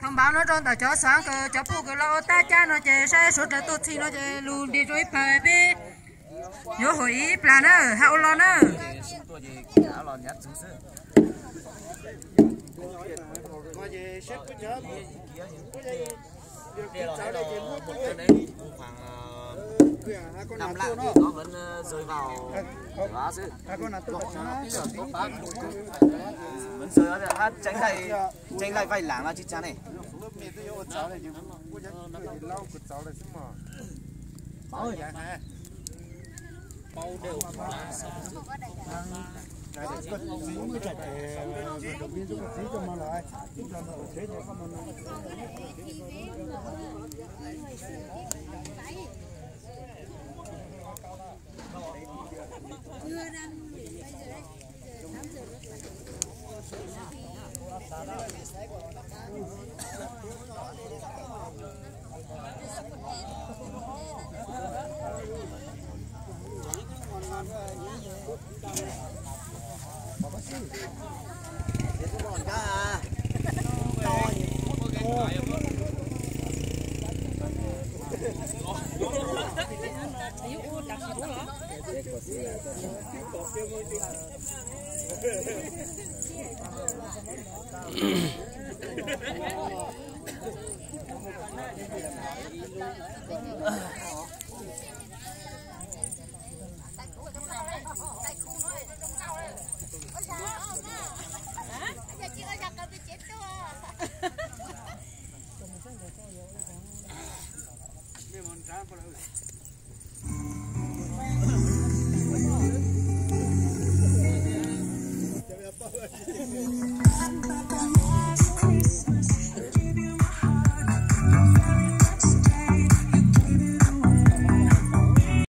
Thov npaj no rau ntawm cov xav kws cov phooj ywg los ua tab cab no ces saib suav dlawg tuaj txhij no ces lug nres rau ib pawg peb yuav hum ib plag na, hab ua los na. Tseeb laij vaj lam no tsis txhab ne.